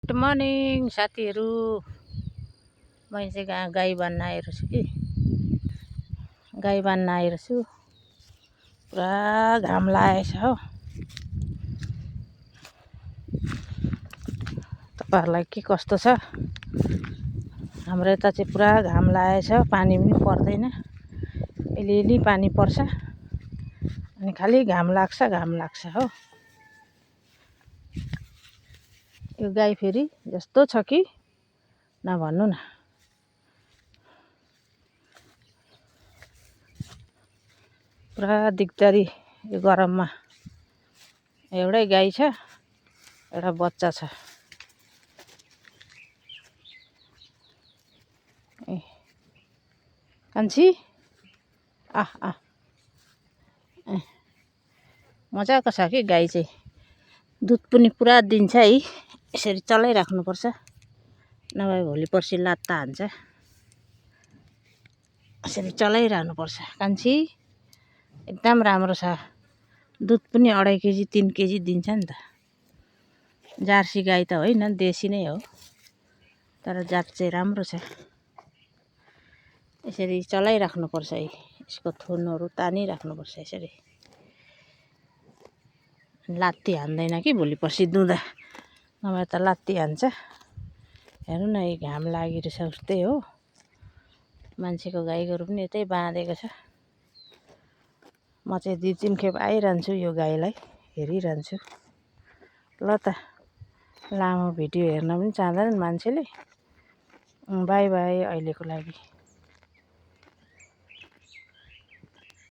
Good morning साथीहरू। मैले चाहिँ गाई बान्न आएको छु कि गाई बान्न आएको छु। पुरा घाम लागेछ हो। तपाईहरुलाई के कस्तो छ? हाम्रो यता चाहिँ पुरा घाम लागेछ, पानी पनि पर्दैन। अलिअलि पानी पर्छ अनि खाली घाम लाग्छ हो। यो गाई फेरि जस्तो छ कि नभन्नु न। पुरा दिगदारी यो गरममा। एउटै गाई छ, एउटा बच्चा छ। ए कान्छी मजाको छ कि गाई चाहिँ। दुध पनि पुरा दिन्छ है। यसरी चलाइराख्नुपर्छ, नभए भोलि पर्सि लात्ता हान्छ। यसरी चलाइरहनुपर्छ। कान्छी एकदम राम्रो छ। दुध पनि 2.5 केजी 3 केजी दिन्छ नि त। जर्सी गाई त होइन, देसी नै हो, तर जात चाहिँ राम्रो छ। यसरी चलाइराख्नुपर्छ है। यसको थुनहरू तानिराख्नुपर्छ यसरी। लात्ती हान्दैन कि भोलि पर्सि दुहुँदा, नभए त लात्ती हान्छ। हेर्नु न, यो घाम लागिरहेछ उस्तै हो। मान्छेको गाई गोरु पनि यतै बाँधेको छ। म चाहिँ 2-3 खेप आइरहन्छु यो गाईलाई हेरिरहन्छु। ल त, लामो भिडियो हेर्न पनि चाहँदैन मान्छेले। बाई बाई अहिलेको लागि।